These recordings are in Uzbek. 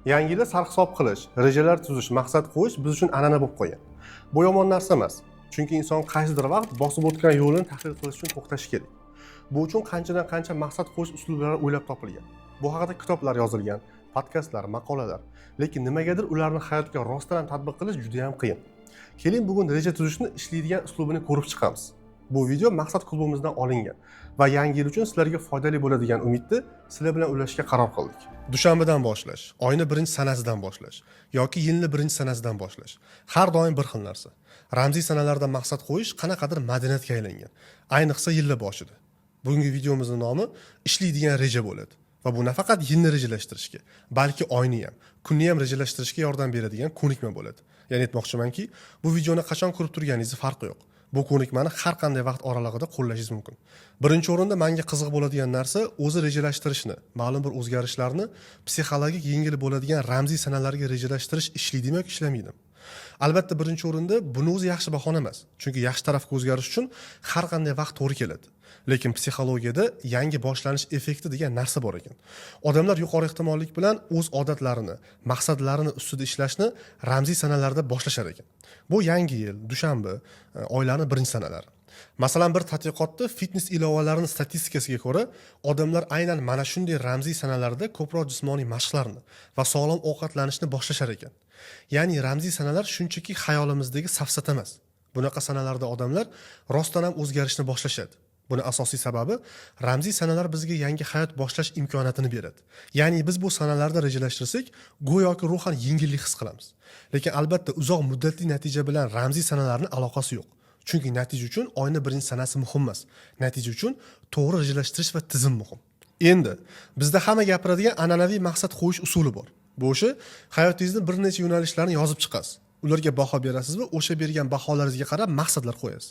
Yangi yilda sarhisob qilish, rejalar tuzish, maqsad qo'yish biz uchun an'ana bo'lib qolgan. Bu yomon narsa emas, chunki inson qaysidir vaqt bosib o'tgan yo'lini tahlil qilish uchun to'xtashi kerak. Bu uchun qanchadan qancha maqsad qo'yish uslublari o'ylab topilgan. Bu haqida kitoblar yozilgan, podkastlar, maqolalar. Lekin nimagadir ularni hayotga rostdan ham tatbiq qilish juda ham qiyin. Keling, bugun reja tuzishni ishlaydigan uslubini ko'rib chiqamiz. Bu video Maqsad klubimizdan olingan va Yangi yil uchun sizlarga foydali bo'ladigan umidda sizlar bilan ulashishga qaror qildik. Dushanbadan boshlash, oyni birinchi sanasidan boshlash yoki yilni birinchi sanasidan boshlash har doim bir xil narsa. Ramziy sanalarda maqsad qo'yish qanaqadir madaniyatga aylangan, ayniqsa yilni boshida. Bugungi videomizni nomi "Ishlaydigan reja" bo'ladi va bu nafaqat yilni rejalashtirishga, balki oyni ham, kunni ham rejalashtirishga yordam beradigan ko'nikma bo'ladi. Ya'ni aytmoqchimanki, bu videoni qachon ko'rib turganingizni farqi yo'q, bu ko'nikmani har qanday vaqt oralig'ida qo'llashingiz mumkin. Birinchi o'rinda manga qiziq bo'ladigan narsa o'zi rejalashtirishni, ma'lum bir o'zgarishlarni psixologik yengil bo'ladigan ramziy sanalarga rejalashtirish ishlaydimi yoki ishlamaydimi. Albatta, birinchi o'rinda buni o'zi yaxshi bahona emas, chunki yaxshi tarafga o'zgarish uchun har qanday vaqt to'g'ri keladi. Lekin psixologiyada yangi boshlanish effekti degan narsa bor ekan. Odamlar yuqori ehtimollik bilan o'z odatlarini, maqsadlarini ustida ishlashni ramziy sanalarda boshlashar ekan. Bu Yangi yil, dushanba, oylarni birinchi sanalari. Masalan, bir tadqiqotda fitness ilovalarini statistikasiga ko'ra, odamlar aynan mana shunday ramziy sanalarda ko'proq jismoniy mashqlarni va sog'lom ovqatlanishni boshlashar ekan. Ya'ni ramziy sanalar shunchaki xayolimizdagi safsata emas. Bunaqa sanalarda odamlar rostdan ham o'zgarishni boshlashadi. Buni asosiy sababi, ramziy sanalar bizga yangi hayot boshlash imkoniyatini beradi. Ya'ni biz bu sanalarda rejalashtirsak, go'yoki ruhan yengillik his qilamiz. Lekin albatta uzoq muddatli natija bilan ramziy sanalarni aloqasi yo'q, chunki natija uchun oyni birinchi sanasi muhim emas, natija uchun to'g'ri rejalashtirish va tizim muhim. Endi bizda hamma gapiradigan an'anaviy maqsad qo'yish usuli bor. Bu o'sha hayotingizni bir necha yo'nalishlarini yozib chiqasiz, ularga baho berasiz va o'sha bergan baholaringizga qarab maqsadlar qo'yasiz.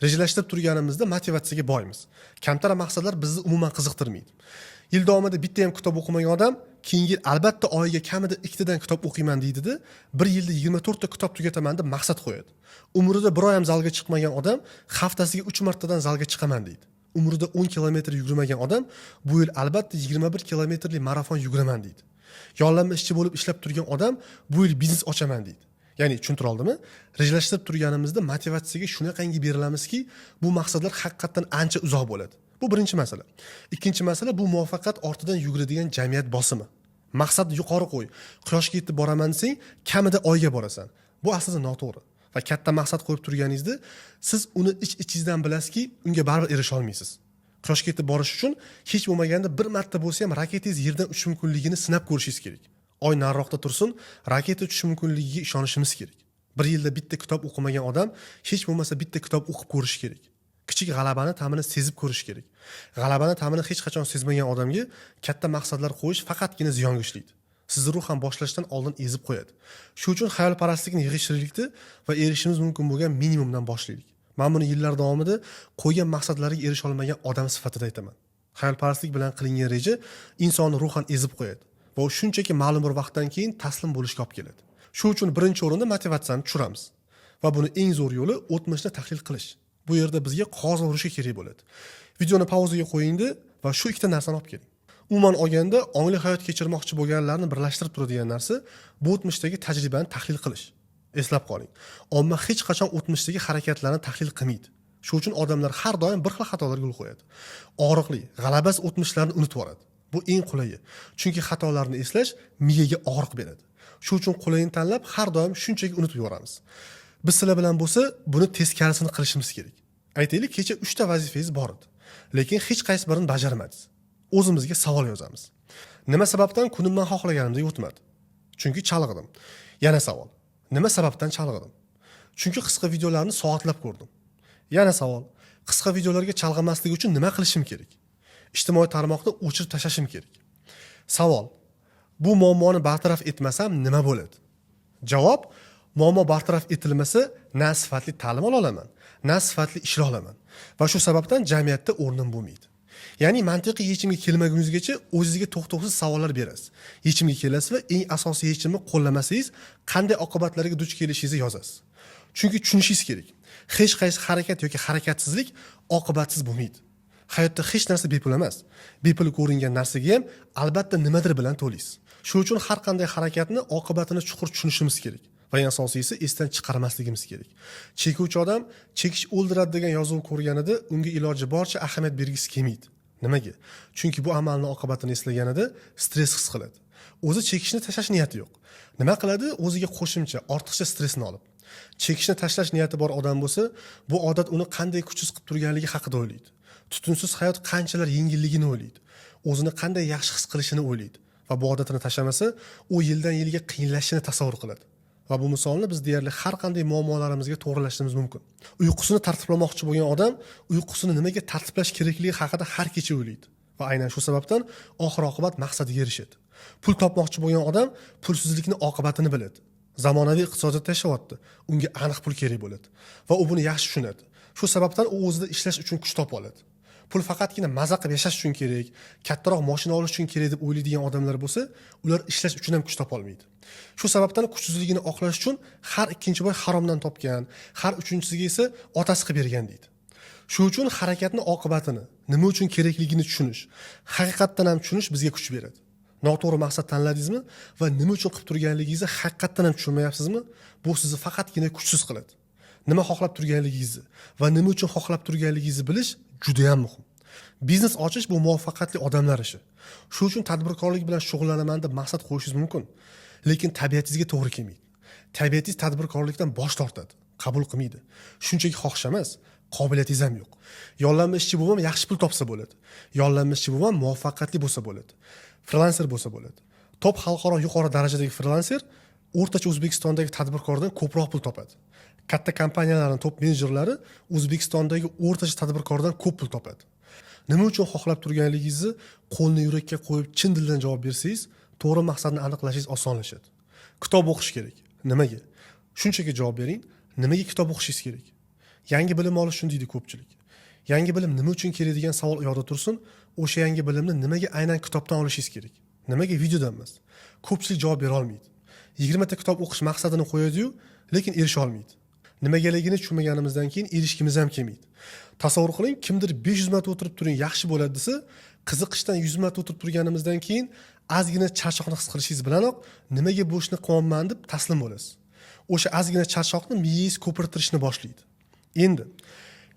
Rejalashtirib turganimizda motivatsiyaga boymiz, kamtar maqsadlar bizni umuman qiziqtirmaydi. Yil davomida bitta ham kitob o'qimagan odam keyingi yil albatta oyiga kamida ikkitadan kitob o'qiyman deydida, bir yilda 24 ta kitob tugataman deb maqsad qo'yadi. Umrida bir oy ham zalga chiqmagan odam haftasiga uch martadan zalga chiqaman deydi. Umrida 10 kilometr yugurmagan odam bu yil albatta 21 kilometrli marafon yuguraman deydi. Yollanma ishchi bo'lib ishlab turgan odam bu yil biznes ochaman deydi. Ya'ni tushuntira oldimmi? Rejalashtirib turganimizda motivatsiyaga shunaqangi berilamizki, bu maqsadlar haqiqatdan ancha uzoq bo'ladi. Bu birinchi masala. Ikkinchi masala, bu muvaffaqiyat ortidan yuguradigan jamiyat bosimi. Maqsadni yuqori qo'y, quyoshga yetib boraman desang, kamida oyga borasan. Bu aslida noto'g'ri. Va katta maqsad qo'yib turganingizda siz uni ich ichingizdan bilasizki, unga baribir erisha olmaysiz. Quyoshga yetib borish uchun hech bo'lmaganda bir marta bo'lsa ham raketangiz yerdan uchishi mumkinligini sinab ko'rishingiz kerak. Oy nariroqda tursin, raketa uchishi mumkinligiga ishonishimiz kerak. Bir yilda bitta kitob o'qimagan odam hech bo'lmasa bitta kitob o'qib ko'rishi kerak. Kichik g'alabani ta'mini sezib ko'rish kerak. G'alabani ta'mini hech qachon sezmagan odamga katta maqsadlar qo'yish faqatgina ziyonga ishlaydi, sizni ruhan boshlashdan oldin ezib qo'yadi. Shu uchun xayolparastlikni yig'ishtiraylikda va erishishimiz mumkin bo'lgan minimumdan boshlaylik. Man buni yillar davomida qo'ygan maqsadlariga erisha olmagan odam sifatida aytaman. Xayolparastlik bilan qilingan reja insonni ruhan ezib qo'yadi va u shunchaki ma'lum bir vaqtdan keyin taslim bo'lishga olib keladi. Shu uchun birinchi o'rinda motivatsiyani tushiramiz va buni eng zo'r yo'li o'tmishni tahlil qilish. Bu yerda bizga qog'oz va ruchka kerak bo'ladi. Videoni pauzaga qo'yingda va shu ikkita narsani olib keling. Umuman olganda, ongli hayot kechirmoqchi bo'lganlarni birlashtirib turadigan narsa bu o'tmishdagi tajribani tahlil qilish. Eslab qoling, omma hech qachon o'tmishdagi harakatlarni tahlil qilmaydi. Shu uchun odamlar har doim bir xil xatolarga yo'l qo'yadi, og'riqli, g'alabasiz o'tmishlarni unutib yuboradi. Bu eng qulayi, chunki xatolarni eslash miyaga og'riq beradi. Shu uchun qulayini tanlab, har doim shunchaki unutib yuboramiz. Biz sizlar bilan bo'lsa buni teskarisini qilishimiz kerak. Aytaylik, kecha uchta vazifangiz bor edi, lekin hech qaysi birini bajarmadingiz. O'zimizga savol yozamiz: nima sababdan kunim man xohlaganimdek o'tmadi? Chunki chalg'idim. Yana savol: nima sababdan chalg'idim? Chunki qisqa videolarni soatlab ko'rdim. Yana savol: qisqa videolarga chalg'imaslik uchun nima qilishim kerak? Ijtimoiy tarmoqni o'chirib tashlashim kerak. Savol: bu muammoni bartaraf etmasam nima bo'ladi? Javob: muammo bartaraf etilmasa, na sifatli ta'lim ola olaman, na sifatli ishlay olaman va shu sababdan jamiyatda o'rnim bo'lmaydi. Ya'ni mantiqiy yechimga kelmaguningizgacha o'zingizga to'xtovsiz savollar berasiz, yechimga kelasiz va eng asosiy yechimni qo'llamasangiz qanday oqibatlarga duch kelishingizni yozasiz. Chunki tushunishingiz kerak, hech qaysi harakat yoki harakatsizlik oqibatsiz bo'lmaydi. Hayotda hech narsa bepul emas. Bepul ko'ringan narsaga ham albatta nimadir bilan to'laysiz. Shu uchun har qanday harakatni oqibatini chuqur tushunishimiz kerak va eng asosiysi, esdan chiqarmasligimiz kerak. Chekuvchi odam "chekish o'ldiradi" degan yozuv ko'rganida unga iloji boricha ahamiyat bergisi kelmaydi. Nimaga? Chunki bu amalni oqibatini eslaganida stress his qiladi. O'zi chekishni tashlash niyati yo'q. Nima qiladi? O'ziga qo'shimcha, ortiqcha stressni olib. Chekishni tashlash niyati bor odam bo'lsa, bu odat uni qanday kuchsiz qilib turganligi haqida o'ylaydi. Tutunsiz hayot qanchalar yengilligini o'ylaydi. O'zini qanday yaxshi his qilishini o'ylaydi va bu odatini tashlamasa, u yildan yilga qiyinlashishini tasavvur qiladi. Va bu misolni biz deyarli har qanday muammolarimizga to'g'rilashimiz mumkin. Uyqusini tartiblamoqchi bo'lgan odam uyqusini nimaga tartiblash kerakligi haqida har kecha o'ylaydi va aynan shu sababdan oxir oqibat maqsadiga erishadi. Pul topmoqchi bo'lgan odam pulsizlikni oqibatini biladi. Zamonaviy iqtisodiyotda yashayapti, unga aniq pul kerak bo'ladi va u buni yaxshi tushunadi. Shu sababdan u o'zida ishlash uchun kuch topa oladi. Pul faqatgina maza qilib yashash uchun kerak, kattaroq moshina olish uchun kerak deb o'ylaydigan odamlar bo'lsa, ular ishlash uchun ham kuch topolmaydi. Shu sababdan kuchsizligini oqlash uchun har ikkinchi boy haromdan topgan, har uchinchisiga esa otasi qilib bergan deydi. Shu uchun harakatni oqibatini, nima uchun kerakligini tushunish, haqiqatdan ham tushunish bizga kuch beradi. Noto'g'ri maqsad tanladingizmi va nima uchun qilib turganligingizni haqiqatdan ham tushunmayapsizmi, bu sizni faqatgina kuchsiz qiladi. Nima xohlab turganligingizni va nima uchun xohlab turganligingizni bilish juda ham muhim. Biznes ochish bu muvaffaqiyatli odamlar ishi. Shu uchun tadbirkorlik bilan shug'ullanaman deb maqsad qo'yishingiz mumkin, lekin tabiatingizga to'g'ri kelmaydi. Tabiatingiz tadbirkorlikdan bosh tortadi, qabul qilmaydi. Shunchaki xohish emas, qobiliyatingiz ham yo'q. Yollanma ishchi bo'lmam yaxshi pul topsa bo'ladi. Yollanma ishchi bo'lmam muvaffaqiyatli bo'lsa bo'ladi. Frilanser bo'lsa bo'ladi. Top xalqaro yuqori darajadagi frilanser o'rtacha O'zbekistondagi tadbirkordan ko'proq pul topadi. Katta kompaniyalarning top menejerlari O'zbekistondagi o'rtacha tadbirkordan ko'p pul topadi. Nima uchun xohlab turganligingizni qo'lni yurakka qo'yib, chin dildan javob bersangiz, to'g'ri maqsadni aniqlashingiz osonlashadi. Kitob o'qish kerak. Nimaga? Shunchaki javob bering. Nimaga kitob o'qishingiz kerak? Yangi bilim olish uchun, deydi ko'pchilik. Yangi bilim nima uchun kerak degan savol yoqda tursin, o'sha yangi bilimni nimaga aynan kitobdan olishingiz kerak? Nimaga videodan emas? Ko'pchilik javob bera olmaydi. 20 ta kitob o'qish maqsadini qo'yadi-yu, lekin erisha olmaydi. Nimagaligini tushunmaganimizdan keyin erishgimiz ham kelmaydi. Tasavvur qiling, kimdir 500 marta o'tirib turing, yaxshi bo'ladi desa, qiziqishdan 100 marta o'tirib turganimizdan keyin ozgina charchoqni his qilishingiz bilanoq nimaga bu ishni qilyapman deb taslim bo'lasiz. O'sha ozgina charchoqni miyangiz ko'pirtirishni boshlaydi. Endi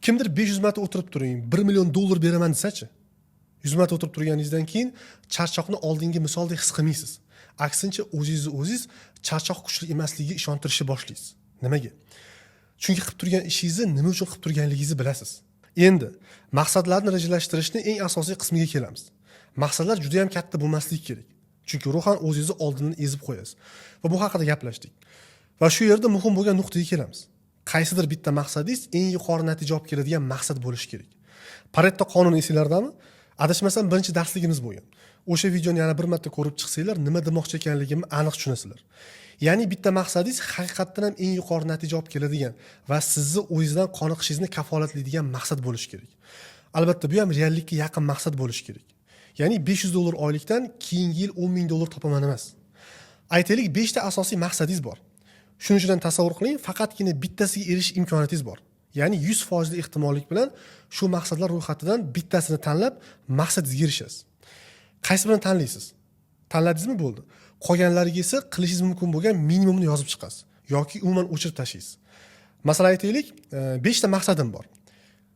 kimdir 500 marta o'tirib turing, 1 million dollar beraman desachi, 100 marta o'tirib turganingizdan keyin charchoqni oldingi misoldek his qilmaysiz. Aksincha, o'zingizni o'zingiz charchoq kuchli emasligiga ishontirishni boshlaysiz. Nimaga? Chunki qilib turgan ishingizni nima uchun qilib turganligingizni bilasiz. Endi maqsadlarni rejalashtirishni eng asosiy qismiga kelamiz. Maqsadlar juda ham katta bo'lmasligi kerak. Chunki ruhan o'zingizni oldindan ezib qo'yasiz. Va bu haqida gaplashdik. Va shu yerda muhim bo'lgan nuqtaga kelamiz. Qaysidir bitta maqsadingiz eng yuqori natija olib keladigan maqsad bo'lishi kerak. Paretto qonuni esinglardami? Adashmasam, birinchi darsligimiz bo'lgan. O'sha videoni yana bir marta ko'rib chiqsanglar, nima demoqchi ekanligimni aniq tushunasizlar. Ya'ni bitta maqsadingiz haqiqatdan ham eng yuqori natija olib keladigan va sizni o'zingizdan qoniqishingizni kafolatlaydigan maqsad bo'lishi kerak. Albatta, bu ham reallikka yaqin maqsad bo'lishi kerak. Ya'ni 500 dollar oylikdan keyingi yil 10 ming dollar topaman emas. Aytaylik, 5 ta asosiy maqsadingiz bor. Shuning uchun tasavvur qiling, faqatgina bittasiga erishish imkoniyatingiz bor. Ya'ni 100% ehtimollik bilan shu maqsadlar ro'yxatidan bittasini tanlab maqsadingizga erishasiz. Qaysi birini tanlaysiz? Tanladingizmi, bo'ldi. Qolganlariga esa qilishingiz mumkin bo'lgan minimumni yozib chiqasiz yoki umuman o'chirib tashlaysiz. Masalan, aytaylik, 5 ta maqsadim bor.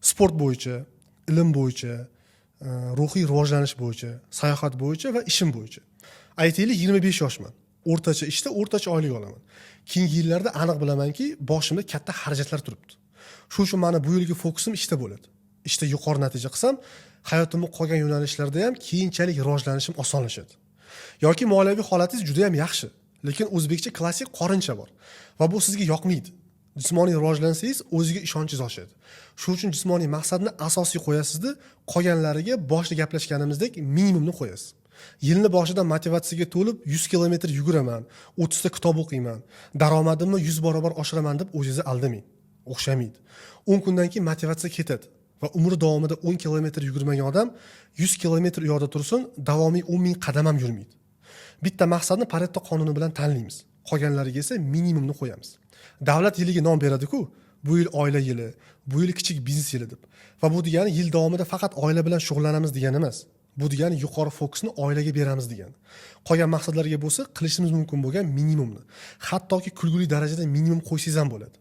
Sport bo'yicha, ilm bo'yicha, ruhiy rivojlanish bo'yicha, sayohat bo'yicha va ishim bo'yicha. Aytaylik, 25 yoshman. O'rtacha ishda o'rtacha oylik olaman. Keyingi yillarda aniq bilamanki, boshimda katta xarajatlar turibdi. Shu uchun mani bu yilgi fokusim ishda bo'ladi. Ishda yuqori natija qilsam, hayotimni qolgan yo'nalishlarda ham keyinchalik rivojlanishim osonlashadi. Yoki moliyaviy holatingiz juda ham yaxshi, lekin o'zbekcha klassik qorincha bor va bu sizga yoqmaydi. Jismoniy rivojlansangiz, o'ziga ishonchingiz oshadi. Shu uchun jismoniy maqsadni asosiy qo'yasizda, qolganlariga boshida gaplashganimizdek minimumni qo'yasiz. Yilni boshida motivatsiyaga to'lib 100 kilometr yuguraman, 30 ta kitob o'qiyman, daromadimni 100 barobar oshiraman deb o'zingizni aldamang. O'xshamaydi. 10 kundan keyin motivatsiya ketadi va umri davomida 10 kilometr yugurmagan odam 100 kilometr u yoqda tursin, davomiy 10 ming qadam ham yurmaydi. Bitta maqsadni Paretto qonuni bilan tanlaymiz. Qolganlariga esa minimumni qo'yamiz. Davlat yiliga nom beradi-ku. Bu yil oila yili, bu yil kichik biznes yili deb. Va bu degani yil davomida faqat oila bilan shug'ullanamiz degani emas. Bu degani yuqori fokusni oilaga beramiz degani. Qolgan maqsadlarga bo'lsa qilishimiz mumkin bo'lgan minimumni, hattoki kulgili darajada minimum qo'ysangiz ham bo'ladi.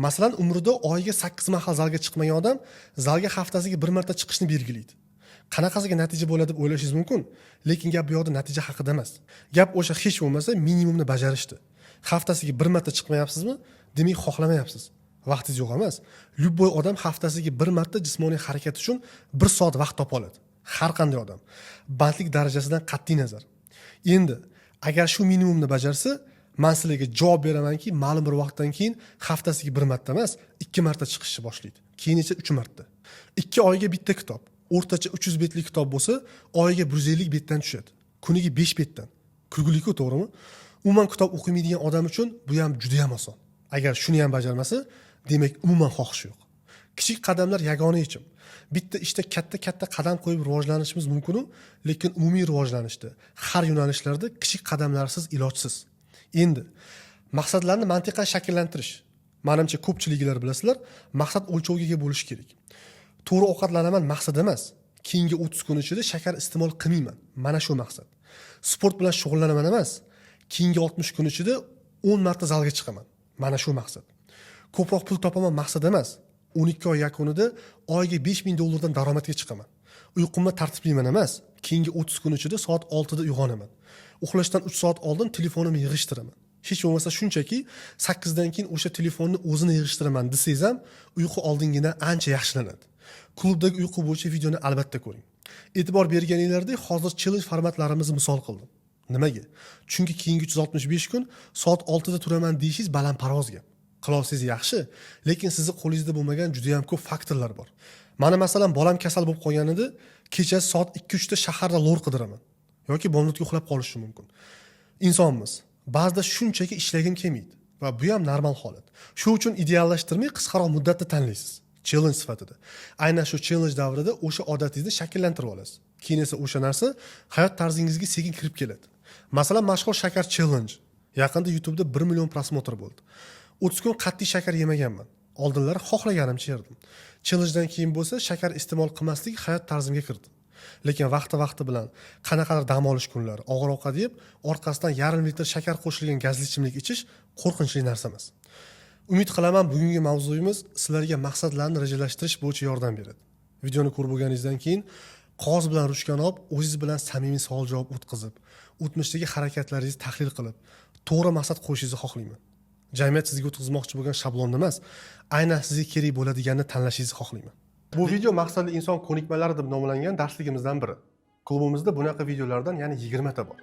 Masalan, umrida oyiga 8 mahal zalga chiqmagan odam zalga haftasiga bir marta chiqishni belgilaydi. Qanaqasiga natija bo'ladi deb o'ylashingiz mumkin, lekin gap bu yoqda natija haqida emas. Gap o'sha hech bo'lmasa minimumni bajarishda. Haftasiga bir marta chiqmayapsizmi, demak xohlamayapsiz, vaqtingiz yo'q emas. Любой odam haftasiga bir marta jismoniy harakat uchun bir soat vaqt topa oladi. Har qanday odam, bandlik darajasidan qat'iy nazar. Endi agar shu minimumni bajarsa, man sizlarga javob beramanki, ma'lum bir vaqtdan keyin haftasiga bir marta emas, ikki marta chiqishni boshlaydi, keyin esa uch marta. 2 oyga bitta kitob, o'rtacha 300 betlik kitob bo'lsa, oyiga 150 betdan tushadi, kuniga 5 betdan. Kulguliku, to'g'rimi? Umuman kitob o'qimaydigan odam uchun bu ham judayam oson. Agar shuni ham bajarmasa, demak umuman xohishi yo'q. Kichik qadamlar yagona yechim. Bitta ishda katta katta qadam qo'yib rivojlanishimiz mumkinu, lekin umumiy rivojlanishda har yo'nalishlarda kichik qadamlarsiz ilojsiz. Endi maqsadlarni mantiqan shakllantirish. Manimcha, ko'pchiliginglar bilasizlar, maqsad o'lchovga ega bo'lishi kerak. To'g'ri ovqatlanaman maqsad emas, keyingi 30 kun ichida shakar iste'mol qilmayman, mana shu maqsad. Sport bilan shug'ullanaman emas, keyingi 60 kun ichida 10 marta zalga chiqaman, mana shu maqsad. Ko'proq pul topaman maqsad emas, 12 oy yakunida oyiga 5000 dollardan daromadga chiqaman. Uyqumni tartiblayman emas, keyingi 30 kun ichida soat 6da uyg'onaman, uxlashdan 3 soat oldin telefonimni yig'ishtiraman. Hech bo'lmasa shunchaki 8dan keyin o'sha telefonni o'zini yig'ishtiraman desangiz ham, uyqu oldingidan ancha yaxshilanadi. Klubdagi uyqu bo'yicha videoni albatta ko'ring. E'tibor berganinglardek, hozir challenge formatlarimizni misol qildim. Nimaga? Chunki keyingi 365 kun soat 6da turaman deyishingiz balandparvoz gap. Qilolsangiz yaxshi, lekin sizni qo'lingizda bo'lmagan juda yam ko'p faktorlar bor. Mana masalan, bolam kasal bo'lib qolganida kechasi soat 2-3da shaharda lo'r qidiraman yoki bomdodga uxlab qolishim mumkin. Insonmiz, ba'zida shunchaki ishlagim kelmaydi va bu ham normal holat. Shu uchun ideallashtirmay, qisqaroq muddatda tanlaysiz challenge sifatida. Aynan shu challenge davrida o'sha odatingizni shakllantirib olasiz, keyin esa o'sha narsa hayot tarzingizga sekin kirib keladi. Masalan, mashhur shakar challenge yaqinda YouTubeda 1 million просмотр bo'ldi. 30 kun qat'iy shakar yemaganman. Oldinlari xohlaganimcha yerdim. Challengedan keyin bo'lsa shakar iste'mol qilmaslik hayot tarzimga kirdi. Lekin vaqti vaqti bilan qanaqadir dam olish kunlari og'ir ovqat yeb, orqasidan yarim litr shakar qo'shilgan gazli ichimlik ichish qo'rqinchli narsa emas. Umid qilaman, bugungi mavzuyimiz sizlarga maqsadlarni rejalashtirish bo'yicha yordam beradi. Videoni ko'rib bo'lganingizdan keyin qog'oz bilan ruchkani olib, o'zingiz bilan samimiy savol javob o'tkazib, o'tmishdagi harakatlaringizni tahlil qilib, to'g'ri maqsad qo'yishingizni xohlayman. Jamiyat sizga o'tkazmoqchi bo'lgan shablonni emas, aynan sizga kerak bo'ladiganini tanlashingizni xohlayman. Bu video "Maqsadli inson ko'nikmalari" deb nomlangan darsligimizdan biri. Klubimizda bunaqa videolardan yana 20 ta bor.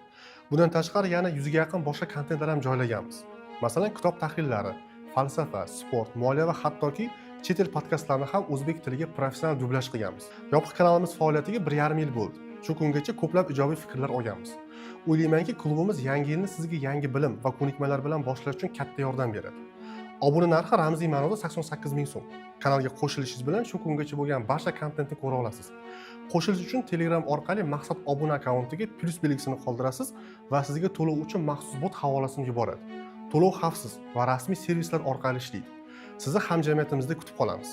Bundan tashqari yana 100ga yaqin boshqa kontentlar ham joylaganmiz. Masalan, kitob tahlillari, falsafa, sport, moliya va hattoki chet el podkastlarini ham o'zbek tiliga professional dublyaj qilganmiz. Yopiq kanalimiz faoliyatiga 1,5 yil bo'ldi. Shu kungacha ko'plab ijobiy fikrlar olganmiz. O'ylaymanki, klubimiz yangi yilni sizga yangi bilim va ko'nikmalar bilan boshlash uchun katta yordam beradi. Obuna narxi ramziy ma'noda 88 ming so'm. Kanalga qo'shilishingiz bilan shu kungacha bo'lgan barcha kontentni ko'ra olasiz. Qo'shilish uchun Telegram orqali "Maqsad obuna" akkauntiga plyus belgisini qoldirasiz va sizga to'lov uchun maxsus bot havolasini yuboradi. To'lov xavfsiz va rasmiy servislar orqali ishlaydi. Sizni hamjamiyatimizda kutib qolamiz.